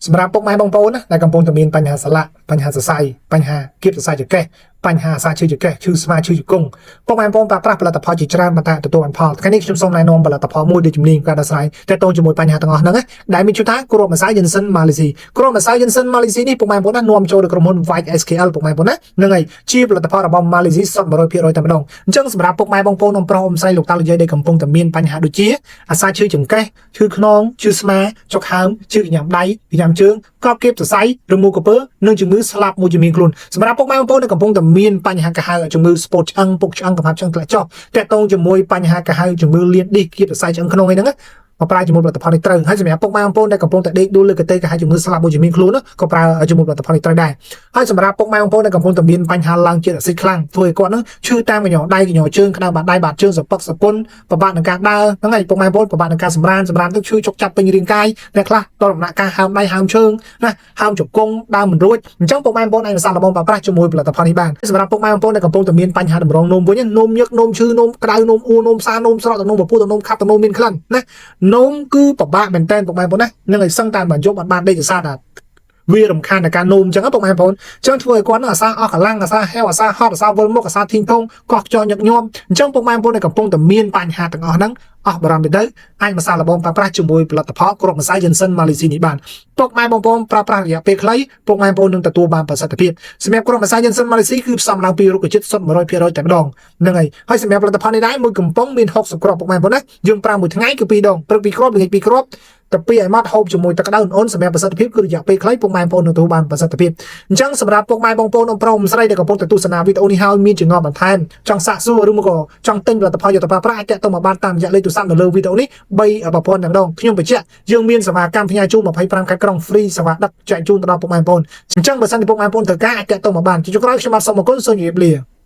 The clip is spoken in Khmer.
សម្រាប់ពុកម៉ែបងប្អូនណាដែលកំពុងតែមានបញ្ហាសន្លាក់បញ្ហាសរសៃបញ្ហាគៀបសរសៃចង្កេះបញ្ហាសាឈឺចង្កេះឈឺស្មាឈឺជង្គង់ពុកម៉ែបងប្អូនប្រើប្រាស់ផលិតផលជាច្រើនប៉ុន្តែទទួលបានផលថ្ងៃនេះខ្ញុំសូមណែនាំផលិតផលមួយដែលជំនាញការដោះស្រាយទាក់ទងជាមួយបញ្ហាទាំងអស់ហ្នឹងណាដែលមានឈ្មោះថាគ្រាប់ម្សៅ Jensen Malaysia គ្រាប់ម្សៅ Jensen Malaysia នេះពុកម៉ែបងប្អូនណានាំចូលដោយក្រុមហ៊ុន White SKL ពុកម៉ែបងប្អូនណាហ្នឹងហើយជាផលិតផលរបស់ Malaysia សុទ្ធ100%តែម្ដងអញ្ចឹងសម្រាប់ពុកម៉ែបងប្អូនអ៊ំប្រុសអ៊ំស្រីលោកតាលោកយាយដែលកំពុងតែមានបញ្ហាដូចជាអាសាឈឺចង្កេះឈឺខ្នងឈឺស្មាចុកហើមឈឺកញ្ញាំដៃកញ្ញាំជើងក្របគៀបសរសៃរមួលក្រពើនិងជំងឺស្លាប់មួយជំនាញខ្លួនសម្រាប់ពុកម៉ែបងប្អូនដែលកំពុងតែមានបញ្ហាកាហៅជំងឺស្ពោតឆ្អឹងពុកឆ្អឹងកំហាប់ឆ្អឹងធ្លាក់ចុះតាក់ទងជាមួយបញ្ហាកាហៅជំងឺលៀនឌីសគៀបសរសៃឆ្អឹងខ្នងអីហ្នឹងណាមកប្រើជាមួយផលិតផលនេះត្រូវហើយសម្រាប់ពុកម៉ែបងប្អូនដែលកំពុងតែដេកដួលលើកន្ទេលកាហៅជំងឺស្លាប់មួយជំនាញខ្លួនណាក៏ប្រើជាមួយផលិតផលនេះត្រូវដែរហើយសម្រាប់ពុកម៉ែបងប្អូនដែលកំពុងតែមានបញ្ហាឡើងជាតិអាស៊ីតខ្លាំងធ្វើឲ្យគាត់ហ្នឹងឈឺតាមកញ្ញដៃកញ្ញជើងក្តៅបាតដៃបាតជើងសពឹកសពុនពិបាកនឹងការដើរហ្នឹងហើយពុកម៉ែបងប្អូនពិបាកនឹងការសម្រានសម្រានទៅឈឺចុកចាប់ពេញរាងកាយអ្នកខ្លះដល់ដំណាក់កាលហើមដៃហើមជើងណាហើមជង្គង់ដើរមិនរួចអញ្ចឹងពុកម៉ែបងប្អូនអាចសាកល្បងប្រើប្រាស់ជាមួយផលិតផលនេះបានសម្រាប់ពុកម៉ែបងប្អូនដែលកំពុងតែមានបញ្ហាតម្រងនោមវិញនោមញឹកនោមឈឺនោមក្តៅនោមអួរនោមផ្សានោមស្រកទឹកនោមពពុះទឹកនោមខាប់ទឹកនោមមានក្លិនណានោមគឺពិបាកមែនតើពុកម៉ែបងប្អូនណានឹងឲ្យសឹងតែមួយយប់អត់បានដេកសរសើរថាវារំខានដល់ការនោមអញ្ចឹងពុកម៉ែបងប្អូនអញ្ចឹងធ្វើឲ្យគាត់នឹងអាសាអស់កម្លាំងអាសាហេវអាសាហត់អាសាវិលមុខអាសាធីងថងកោះខ្យល់ញឹកញាប់អញ្ចឹងពុកម៉ែបងប្អូនដែលកំពុងតែមានបញ្ហាទាំងអស់ហ្នឹងអស់បារម្ភទៅអាចមកសាកល្បងប្រើប្រាស់ជាមួយផលិតផលគ្រាប់ម្សៅ Jensen Malaysia នេះបានពុកម៉ែបងប្អូនប្រើប្រាស់រយៈពេលខ្លីពុកម៉ែបងប្អូននឹងទទួលបានប្រសិទ្ធភាពសម្រាប់គ្រាប់ម្សៅ Jensen Malaysia គឺផ្សំឡើងពីរុក្ខជាតិសុទ្ធ100%តែម្ដងហ្នឹងហើយហើយសម្រាប់ផលិតផលនេះដែរមួយកំប៉ុងមាន60គ្រាប់ពុកម៉ែបងប្អូនណាយើងប្រើមួយថ្ងៃគឺ2ដងព្រឹក2គ្រាប់ល្ងាច2គ្រាប់តែពីឲ្យម៉ត់ហូបជាមួយទឹកក្តៅអ៊ុនសម្រាប់ប្រសិទ្ធភាពគឺរយៈពេលខ្លីពុកម៉ែបងប្អូននឹងទទួលបានប្រសិទ្ធភាពអញ្ចឹងសម្រាប់ពុកម៉ែបងប្អូនអ៊ំប្រុសអ៊ំស្រីដែលកំពុងតែទស្សនាវីដេអូនេះហើយមានចម្ងល់បន្ថែមចង់សាកសួរឬមកក៏ចង់ទិញផលិតផលយកទៅប្រើប្រាស់អាចទាក់ទងមកបានតាមរយៈលេខទូរស័ព្ទនៅលើវីដេអូនេះ3ប្រព័ន្ធតែម្ដងខ្ញុំបញ្ជាក់យើងមានសេវាកម្មផ្ញើជូន25ខេត្តក្រុង free សេវាដឹកចែកជូនទៅដល់ពុកម៉ែបងប្អូនអញ្ចឹងបើសិនជាពុកម៉ែបងប្អូនត្រូវការអាចទាក់ទងមកបានជាចុងក្រោយខ្ញុំបាទសូមអរគុណសូមជម្រាបលា។